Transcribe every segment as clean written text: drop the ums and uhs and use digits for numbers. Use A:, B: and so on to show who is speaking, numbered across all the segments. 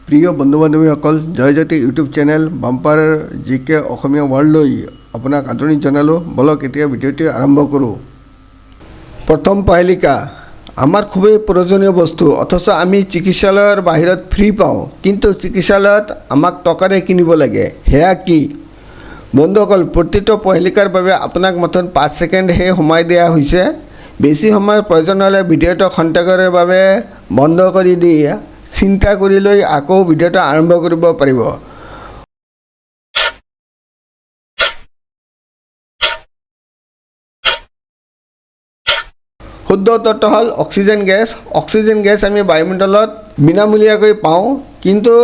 A: প্ৰিয় বন্ধু বান্ধৱীসকল, Joyjyoti YouTube channel bumper G K Asomiya ৱৰ্ল্ডলৈ আপোনাক আদৰণি জনালোঁ। ব'লক, এতিয়া ভিডিঅ'টি আৰম্ভ কৰোঁ। প্ৰথম প্ৰহেলিকা। আমাৰ খুবেই প্ৰয়োজনীয় বস্তু, অথচ আমি চিকিৎসালয়ৰ বাহিৰত ফ্ৰী পাওঁ, কিন্তু চিকিৎসালয়ত আমাক টকাৰে কিনিব লাগে, সেয়া কি? বন্ধুসকল, প্ৰতিটো প্ৰহেলিকাৰ বাবে আপোনাক মাথোন 5 ছেকেণ্ডহে সময় দিয়া হৈছে। বেছি সময়ৰ প্ৰয়োজন হ'লে ভিডিঅ'টো খন্তেকৰ বাবে বন্ধ কৰি দি চিন্তা কৰি লৈ আকৌ ভিডিঅ'টো আৰম্ভ কৰিব পাৰিব। শুদ্ধ উত্তৰটো হ'ল অক্সিজেন গেছ। অক্সিজেন গেছ আমি বায়ুমণ্ডলত বিনামূলীয়াকৈ পাওঁ, কিন্তু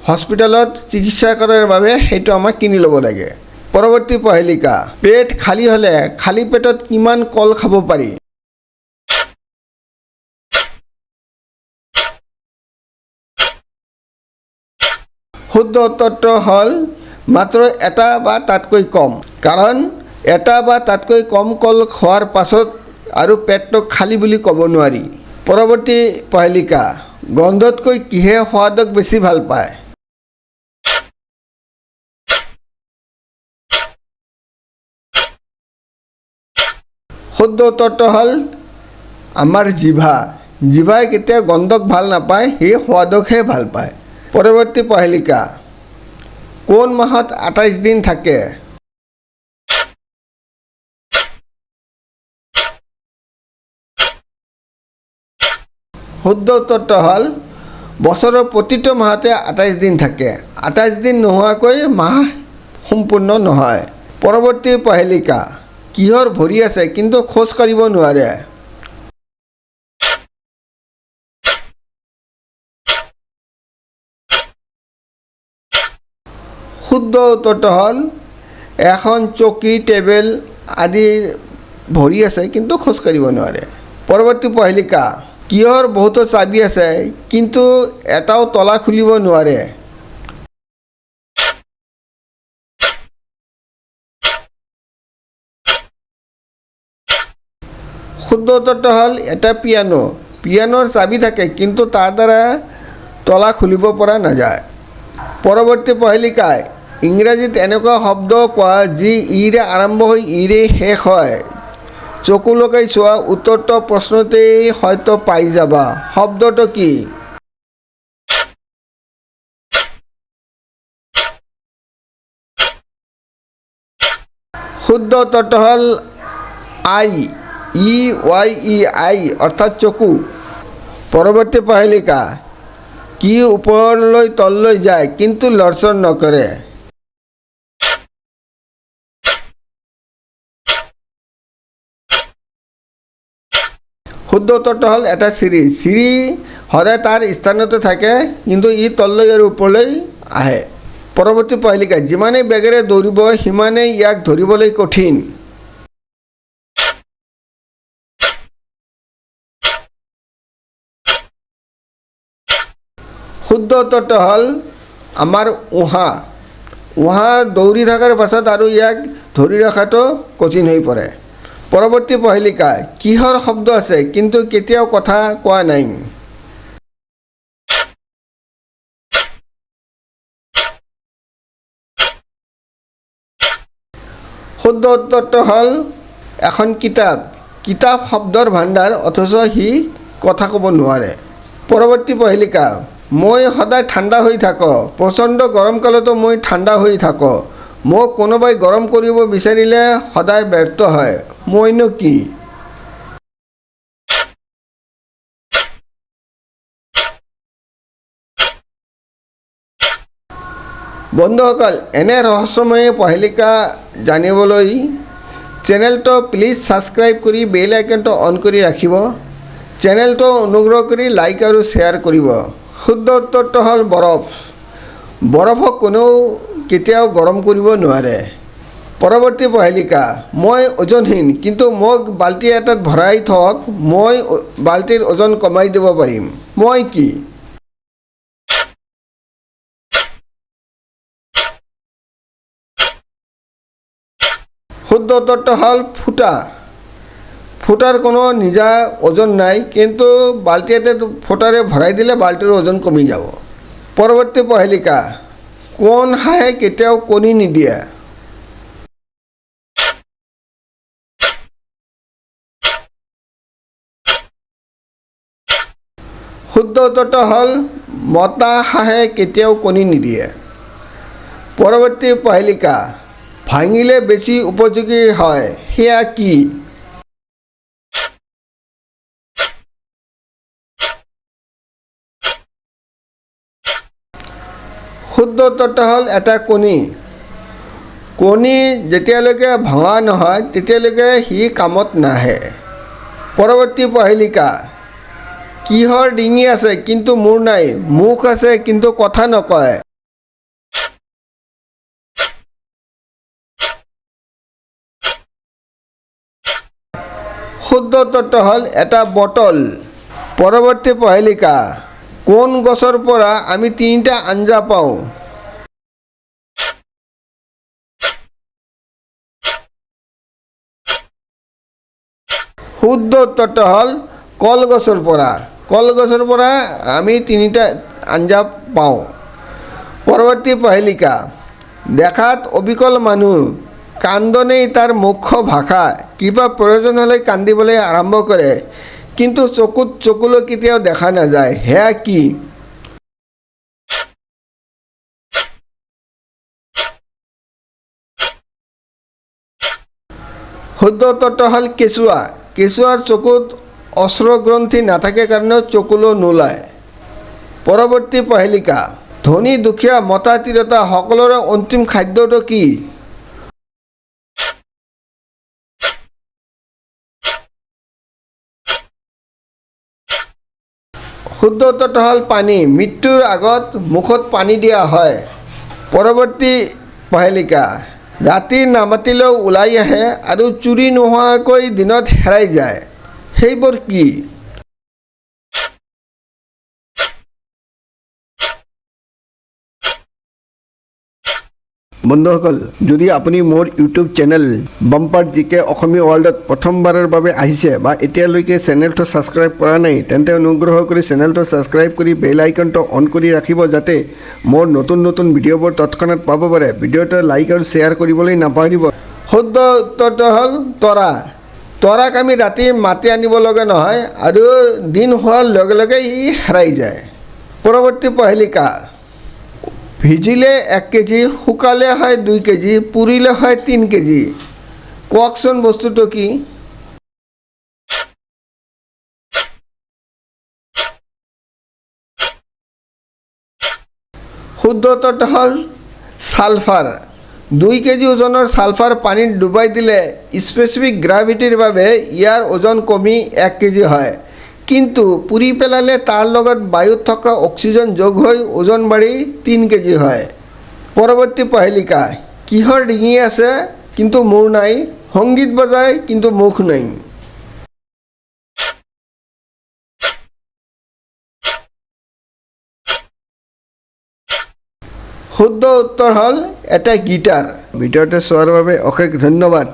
A: হস্পিটেলত চিকিৎসা কৰাৰ বাবে সেইটো আমাক কিনি ল'ব লাগে। পৰৱৰ্তী প্ৰহেলিকা। পেট খালী হ'লে খালী পেটত কিমান কল খাব পাৰি? শুদ্ধ উত্তৰটো হ'ল মাত্ৰ এটা বা তাতকৈ কম। কাৰণ এটা বা তাতকৈ কম কল খোৱাৰ পাছত আৰু পেটটোক খালী বুলি ক'ব নোৱাৰি। পৰৱৰ্তী প্ৰহেলিকা। গন্ধতকৈ কিহে সোৱাদক বেছি ভাল পায়? শুদ্ধ উত্তৰটো হ'ল আমাৰ জিভা। জিভাই কেতিয়াও গন্ধক ভাল নাপায়, সি সোৱাদকহে ভাল পায়। পৰৱৰ্তী প্ৰহেলিকা। কোন মাহত 28 দিন থাকে? শুদ্ধ উত্তৰটো হ'ল বছৰৰ প্ৰতিটো মাহতে 28 দিন থাকে। 28 দিন নোহোৱাকৈ মাহ সম্পূৰ্ণ নহয়। পৰৱৰ্তী প্ৰহেলিকা। কিহৰ ভৰি আছে কিন্তু খোজ কাঢ়িব নোৱাৰে? শুদ্ধ উত্তৰটো হ'ল এখন চকী, টেবুল আদি ভৰি আছে কিন্তু খোজ কাঢ়িব নোৱাৰে। পৰৱৰ্তী প্ৰহেলিকা। কিহৰ বহুতো চাবি আছে কিন্তু এটাও তলা খুলিব নোৱাৰে? শুদ্ধ উত্তৰটো হ'ল এটা পিয়ানো। পিয়ানোৰ চাবি থাকে, কিন্তু তাৰ দ্বাৰা তলা খুলিব পৰা নাযায়। পৰৱৰ্তী প্ৰহেলিকাই। ইংৰাজীত এনেকুৱা শব্দ কোৱা যি ইৰে আৰম্ভ হৈ ইৰে শেষ হয়। চকু লগাই চোৱা, উত্তৰটো প্ৰশ্নতেই হয়তো পাই যাবা। শব্দটো কি? শুদ্ধ উত্তৰটো হ'ল আই, ই ৱাই ই, আই, অৰ্থাৎ চকু। পৰৱৰ্তী প্ৰহেলিকা। কি ওপৰলৈ তললৈ যায় কিন্তু লৰচৰ নকৰে? শুদ্ধ উত্তৰটো হ'ল এটা চিৰি। চিৰি সদায় তাৰ স্থানতে থাকে, কিন্তু ই তললৈ আৰু ওপৰলৈ আহে। পৰৱৰ্তী প্ৰহেলিকা। যিমানেই বেগেৰে দৌৰিব, সিমানেই ইয়াক ধৰিবলৈ কঠিন। শুদ্ধ উত্তৰটো হ'ল আমাৰ উশাহ। উশাহ দৌৰি থকাৰ পাছত আৰু ইয়াক ধৰি ৰখাটো কঠিন হৈ পৰে। পৰৱৰ্তী প্ৰহেলিকা। কিহৰ শব্দ আছে কিন্তু কেতিয়াও কথা কোৱা নাই? শুদ্ধ উত্তৰটো হ'ল এখন কিতাপ। কিতাপ শব্দৰ ভাণ্ডাৰ, অথচ সি কথা ক'ব নোৱাৰে। পৰৱৰ্তী প্ৰহেলিকা। মই সদায় ঠাণ্ডা হৈ থাকোঁ। প্ৰচণ্ড গৰম কালতো মই ঠাণ্ডা হৈ থাকোঁ। মোক কোনোবাই গৰম কৰিব বিচাৰিলে সদায় ব্যৰ্থ হয়। মইনো কি? বন্ধুসকল, এনে ৰহস্যময় প্ৰহেলিকা জানিবলৈ চেনেলটো প্লিজ ছাবস্ক্ৰাইব কৰি বেল আইকনটো অন কৰি ৰাখিব। চেনেলটো অনুগ্ৰহ কৰি লাইক আৰু শ্বেয়াৰ কৰিব। শুদ্ধ উত্তৰটো হ'ল বৰফ। বৰফক কোনেও কেতিয়াও গৰম কৰিব নোৱাৰে। পৰৱৰ্তী প্ৰহেলিকা। মই ওজনহীন, কিন্তু মোক বাল্টি এটাত ভৰাই থওক, মই বাল্টিৰ ওজন কমাই দিব পাৰিম। মই কি? শুদ্ধ উত্তৰটো হ'ল ফুটা। ফুটাৰ কোনো নিজা ওজন নাই, কিন্তু বাল্টি এটাত ফুটাৰে ভৰাই দিলে বাল্টিৰ ওজন কমি যাব। পৰৱৰ্তী প্ৰহেলিকা, কোন হাঁহে কেতিয়াও কণী নিদিয়ে? শুদ্ধ উত্তৰটো হ'ল মতা হাঁহে কেতিয়াও কণী নিদিয়ে। পৰৱৰ্তী প্ৰহেলিকা, ভাঙিলে বেছি উপযোগী হয়, সেয়া কি? শুদ্ধ উত্তৰটো হ'ল এটা কণী। কণী যেতিয়ালৈকে ভঙা নহয়, তেতিয়ালৈকে সি কামত নাহে। পৰৱৰ্তী প্ৰহেলিকা, কিহৰ ডিঙি আছে কিন্তু মূৰ নাই, মুখ আছে কিন্তু কথা নকয়? শুদ্ধ উত্তৰটো হ'ল এটা বটল। পৰৱৰ্তী প্ৰহেলিকা, কোন গছৰ পৰা আমি তিনিটা আঞ্জা পাওঁ? শুদ্ধ উত্তৰটো হ'ল কলগছৰ পৰা। কলগছৰ পৰা আমি তিনিটা আঞ্জা পাওঁ। পৰৱৰ্তী প্ৰহেলিকা, দেখাত অবিকল মানুহ, কান্দনেই তাৰ মুখ্য ভাষা, কিবা প্ৰয়োজন হ'লে কান্দিবলৈ আৰম্ভ কৰে, কিন্তু চকুত চকুলো কেতিয়াও দেখা নাযায়, সেয়া কি? শুদ্ধ উত্তৰটো হ'ল কেঁচুৱা। কেঁচুৱাৰ চকুত অশ্ৰুগ্ৰন্থি নাথাকে কাৰণে চকুলো নোলায়। পৰৱৰ্তী প্ৰহেলিকা, ধনী দুখীয়া মতা তিৰোতা সকলোৰে অন্তিম খাদ্যটো কি? শুদ্ধ উত্তৰটো হ'ল পানী। মৃত্যুৰ আগত মুখত পানী দিয়া হয়। পৰৱৰ্তী প্ৰহেলিকা, ৰাতি নামাতিলেও ওলাই আহে আৰু চুৰি নোহোৱাকৈ দিনত হেৰাই যায়, সেইবোৰ কি? বন্ধুসকল, যদি আপুনি মোৰ ইউটিউব চেনেল বাম্পাৰ জিকে অসমীয়া ৱৰ্ল্ডত প্ৰথমবাৰৰ বাবে আহিছে বা এতিয়ালৈকে চেনেলটো ছাবস্ক্ৰাইব কৰা নাই, তেন্তে অনুগ্ৰহ কৰি চেনেলটো ছাবস্ক্ৰাইব কৰি বেল আইকনটো অন কৰি ৰাখিব, যাতে মোৰ নতুন নতুন ভিডিঅ'বোৰ তৎক্ষণাত পাব পাৰে। ভিডিঅ'টো লাইক আৰু শ্বেয়াৰ কৰিবলৈ নাপাহৰিব। শুদ্ধ উত্তৰটো হ'ল তৰা। তৰাক আমি ৰাতি মাতি আনিব লগা নহয় আৰু দিন হোৱাৰ লগে লগে ই হেৰাই যায়। পৰৱৰ্তী প্ৰহেলিকা, ভিজিলে 1 কেজি, শুকালে হয় 2 কেজি, পুৰিলে হয় 3 কেজি, কওকচোন বস্তুটো কি? শুদ্ধ উত্তৰটো হ'ল ছালফাৰ। 2 কেজি ওজনৰ ছালফাৰ পানীত ডুবাই দিলে স্পেচিফিক গ্ৰাভিটিৰ বাবে ইয়াৰ ওজন কমি 1 কেজি হয়, কিন্তু পুৰি পেলালে তাৰ লগত বায়ুত থকা অক্সিজেন যোগ হৈ ওজন বাঢ়ি 3 কেজি হয়। পৰৱৰ্তী প্ৰহেলিকা, কিহৰ ডিঙি আছে কিন্তু মূৰ নাই, সংগীত বজায় কিন্তু মুখ নাই? শুদ্ধ উত্তৰ হ'ল এটা গীটাৰ। ভিডিঅ'টো চোৱাৰ বাবে অশেষ ধন্যবাদ।